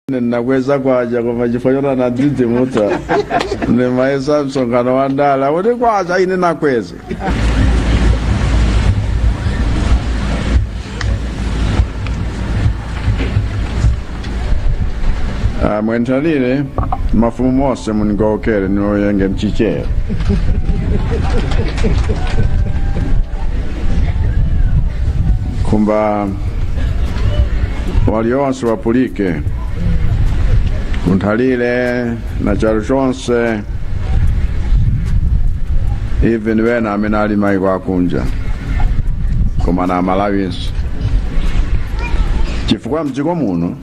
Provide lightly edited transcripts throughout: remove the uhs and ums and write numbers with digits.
Nakweza kwacha koma chifukwa choti anadzidzimutsa, ndimayesa msonkhano wa ndale kuti kwacha ine nakweza. Ah, mwenthalire mafumu mose munigokere niwerenge mchichewa. Kumba walionse wapulike kunthalire na chalo chonse, even wena amene ali maiko akunja koma na Amalawinso, chifukwa mdziko muno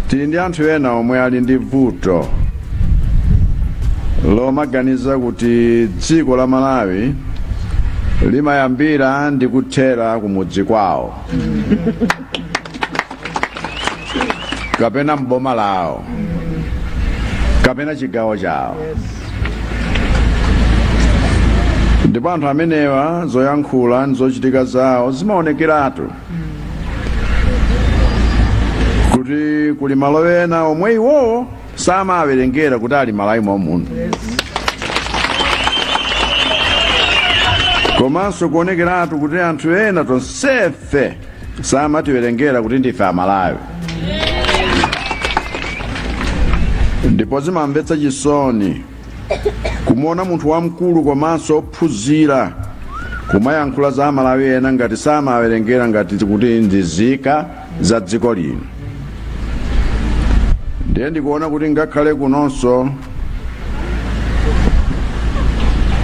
tili ndi anthu ena omwe ali ndi vuto lomaganiza kuti dziko la Malawi limayambira ndi kuthera kumudzi kwawo kapena mboma lawo kapena chigawo chawo. Ndipo anthu amenewa zoyankhula ndi zochitika zawo zimaonekeratu kuti kuli malo ena omwe iwowo samawerengera kuti ali Malawi momuno, komanso kuonekeratu kuti anthu ena tonsefe samatiwerengera kuti ndife Amalawi. Ndipo zimamvetsa chisoni kumuona munthu wamkulu komanso ophunzira kumayankhula za Amalawi ena ngati samawerengera ngati kuti ndi nzika za dziko lino. Ndiye ndikuona kuti ngakhale kunonso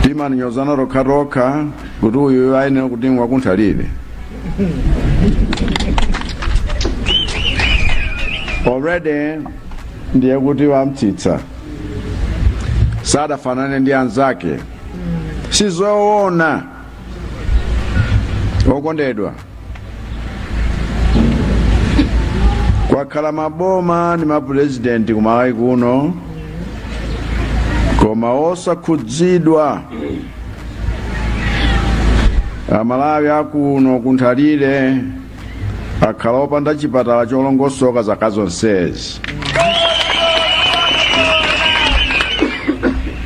timanyozana tokhatokha kuti uyu ayenera kuti ngwakunthalire. Already ndiye kuti wamtsitsa, sadafanane ndi anzake. Sizoona, okondedwa. Kwakhala maboma ndi mapurezidenti ku Malawi kuno, koma osakhudzidwa Amalawi akuno kunthalire akhala opanda chipatala cholongosoka zaka zonsezi.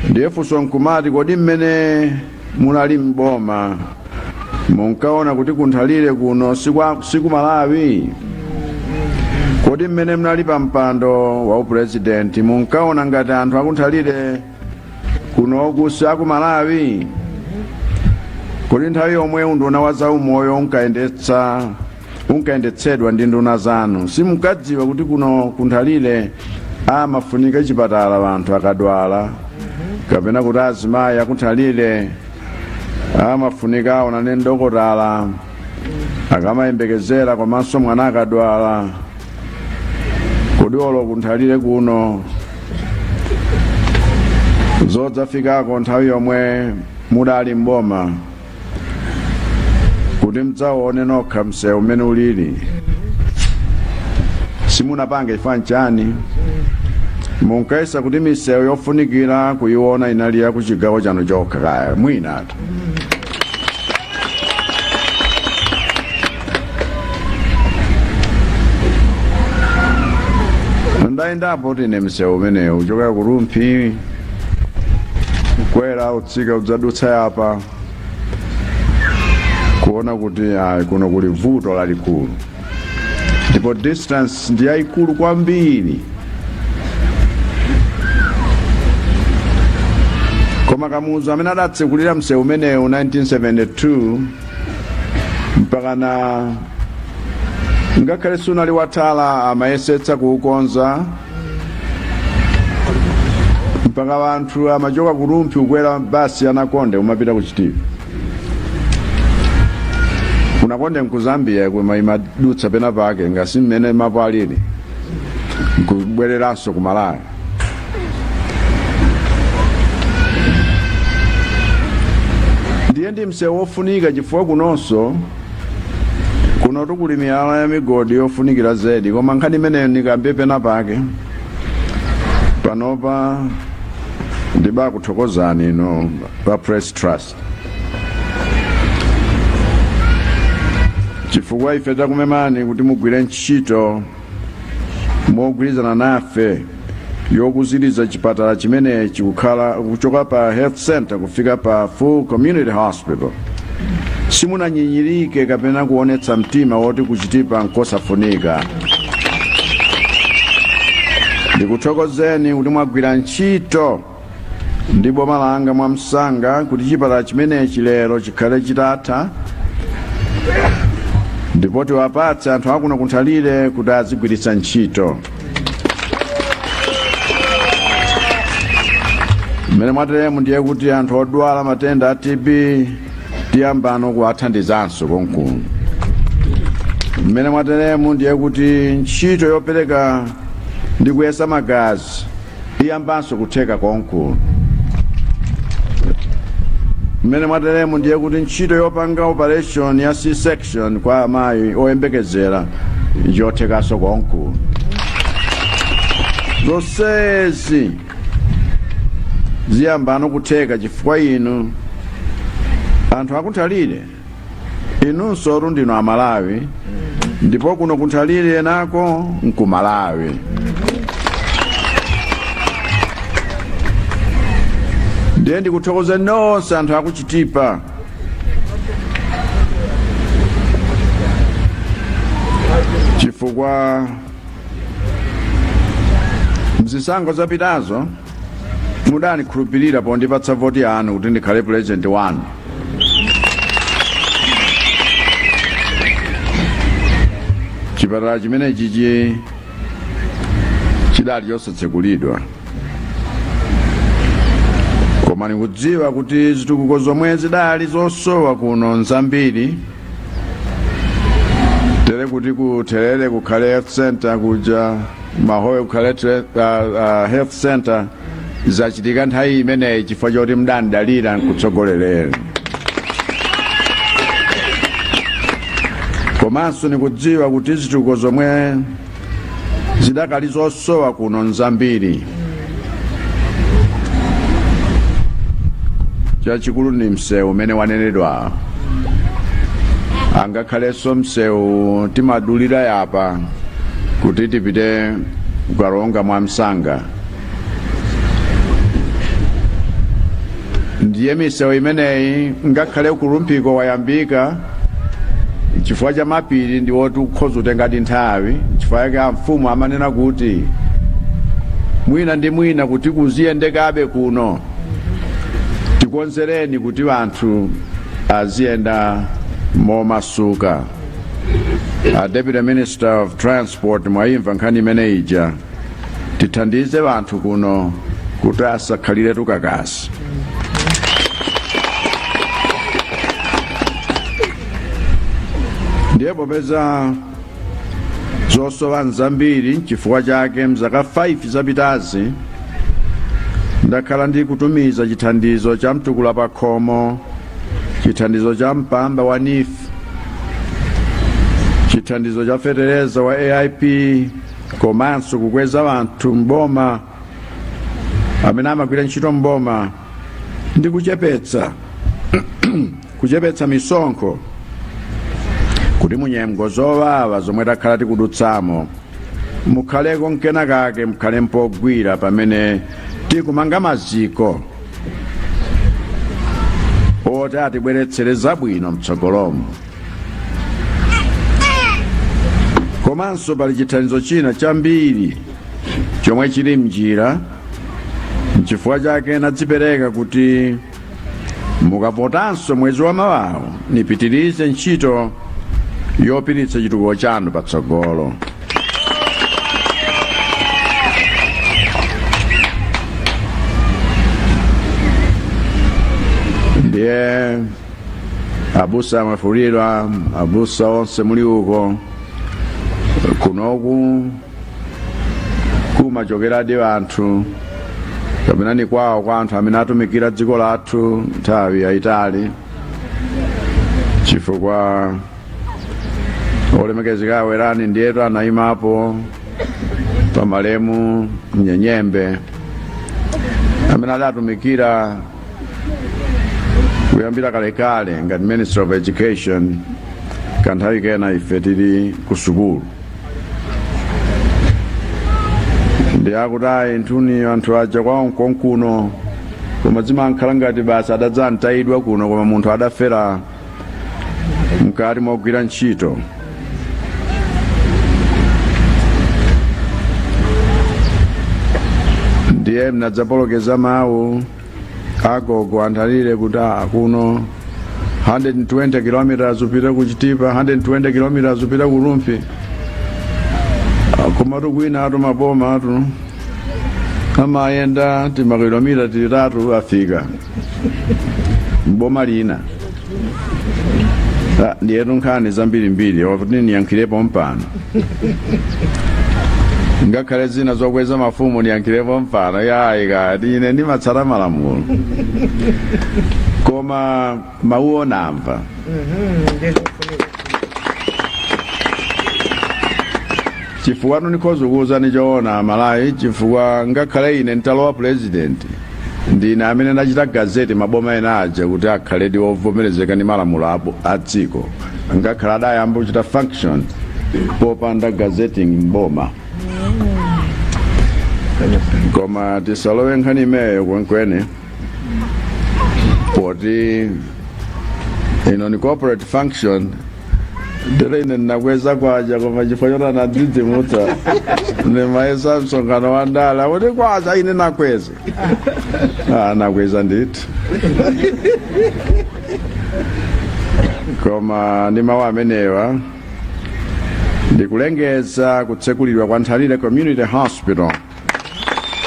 Ndiye funso nkumati, kodi mmene munali mboma munkaona kuti kunthalire kuno siku Malawi? Kodi mmene munali pa mpando wa upurezidenti munkaona ngati anthu akunthalire kunoku si aku Malawi? Kodi nthawi yomwe unduna wa zaumoyo unkayendetsedwa ndi nduna zanu, simunkadziwa kuti kuno kunthalire amafunika chipatala anthu akadwala, kapena kuti azimayi akunthalire amafunika aonane ndokotala akamayembekezera, komanso mwana akadwala? Kodi olo kunthalire kuno zodzafikako nthawi yomwe mudali mboma kuti mdzaone nokha msewu umene ulili simunapange chifukwa nchani? Munkayesa kuti misewu yofunikira kuiona inali ya kuchigawo chanu chokha kaya mwinatu. Ndayendapo ine msewu umenewu kuchokera ku Rumphi kukwera utsika udzadutsa yapa, kuona kuti ayi, kuno kuli vuto lalikulu ndipo distance ndi yayikulu kwambiri. Koma Kamuzu amene adatsekulira msewu umenewu 1972 mpaka na ngakhale sunali watala amayesetsa kuukonza, mpaka anthu amachoka ku Rumphi kukwera basi ya Nakonde kumapita ku Chitipa. Ku Nakonde nku Zambia, koma imadutsa pena pake ngasi mmene mapo alili nkubwereranso ku Malawi. Ndiye ndi msewu wofunika chifukwa kunonso kuno kuli miyala ya migodi yofunikira zedi. Koma nkhani imeneyo ndikambe pena pake. Panopa ndibakuthokozani inu pa Press Trust, chifukwa ife takumemani kuti mugwire ntchito Mogwirizana nafe yokuziriza chipatala chimenechi kukhala kuchoka pa health center kufika pa full community hospital, simunanyinyirike kapena kuonetsa mtima woti kuchitipa nkosafunika. Ndikuthokozeni kuti mwagwira ntchito ndi boma langa mwamsanga kuti chipatala chimenechi lero chikhale chitatha, ndipo tiwapatse anthu akuno kunthalire kuti azigwiritsa ntchito. Mmene mwateremu ndiye kuti anthu odwala matenda a TB tiyambano kuwathandizanso konkuno. Mmene mwateremu ndiye kuti ntchito yopereka ndi kuyesa magazi iyambanso kutheka konkuno. Mmene mwateremu ndiye kuti ntchito yopanga operation ya C-section kwa amayi oyembekezera yothekanso konkuno. Zonsezi ziyambano kutheka chifukwa inu anthu akunthalire inunso ndinu Amalawi, ndipo kuno kunthalire nako nkumalawi. Ndiye ndikuthokoze nonse anthu akuchitipa chifukwa mzisankho zapitazo mudandikhulupirira pondipatsa voti yanu kuti ndikhale president wanu. Chipatala chimene chichi chidali chosatsekulidwa, koma ndikudziwa kuti zitukuko zomwe zidali zosowa kuno nzambiri, tere kuti kutherere kukhale health center, kuja mahowe kukhale health center, zachitika nthawi imeneyi chifukwa choti mudandidalira nkutsogolereni. Komanso ndikudziwa kuti zitukuko zomwe zidakali zosowa kuno nzambiri. Chachikulu ndi msewu umene wanenedwa, angakhalenso msewu timadulira yapa kuti tipite kukaronga mwa msanga. Ndiye misewu imeneyi ngakhale kulumphiko wayambika, chifukwa cha mapiri ndi woti ukhoza kutengadi nthawi. Chifukwa chake amfumu amanena kuti mwina ndi mwina kuti kuziyendekabe kuno, tikonzereni kuti anthu aziyenda momasuka. A Deputy Minister of Transport, mwayimva nkhani imene ija. Tithandize anthu kuno kuti asakhalire tukakasi. Ndiye popeza zosowa nzambiri, chifukwa chake mzaka 5 zapitazi ndakhala ndi kutumiza chithandizo cha mtukula pa khomo, chithandizo cha mpamba wa NEEF, chithandizo cha fetereza wa AIP, komanso kukweza anthu mboma amene amagwira ntchito mboma ndi kuchepetsa misonkho, kuti munyengo zowawa zomwe takhala tikudutsamo mukhaleko nkenakake, mukhale mpogwira pamene tikumanga maziko oti atibweretsere zabwino mtsogolomo. Komanso pali chithandizo china chambiri chomwe chili mnjira. Nchifukwa chake nadzipereka kuti mukavotanso mwezi wa mawawo nipitirize ntchito yopititsa chitukuko chanu patsogolo. Ndiye abusa Mwafulirwa, abusa onse muli uko, kunoku kumachokeradi anthu kapena ni kwawo kwa anthu amene atumikira dziko lathu nthawi yayitali, chifukwa olemekezeka Werani ndiyetu anayimapo pa malemu Nyenyembe amene adatumikira kuyambira kalekale ngati Minister of Education kanthawi kena ife tili ku sukulu. Ndi akuti ayi, nthuni anthu aja kwawo nkonkuno, koma zimankhala ngati basi adadzantayidwa kuno, koma munthu adafera mkati mogwira ntchito. Ndiye mnadzapolokeza mawu agogo anthalire kuti kuno 120 kilometers upita ku Chitipa, 120 kilometers upita ku Rumphi. Komatu kwina atu maboma atu amayenda timakilomita titatu afika mboma lina. Ndiyetu nkhani zambirimbiri wakuti niyankhirepo mpano, ngakhale zina zokweza mafumu niyankhirepo mpano yayi, kati ine ndimatsata malamulo, koma mawuwo namva. Chifukwa ndikhoza kuwuzani choona Amalawi, chifukwa ngakhale ine ntalowa president, ndine amene ndachita gazette maboma ena aja kuti akhaledi ovomerezeka ndi malamulo a dziko, ngakhale adayamba kuchita function popanda gazetting mboma. Koma tisalowe nkhani imeneyo kwenikweni, poti ino ni corporate function. Ndere ine ndinakweza kwacha, koma chifukwa choti anadzidzimutsa, ndimayesa msonkhano wa ndale kuti kwacha ine nakweza. Nakweza ndithu. Koma ndi mawu amenewa ndikulengeza kutsekulidwa kwa Nthalire Community Hospital.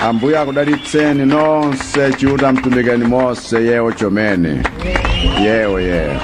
Ambuye akudalitseni nonse, Chiuta mtumikeni mose yewo chomene yewo yewo.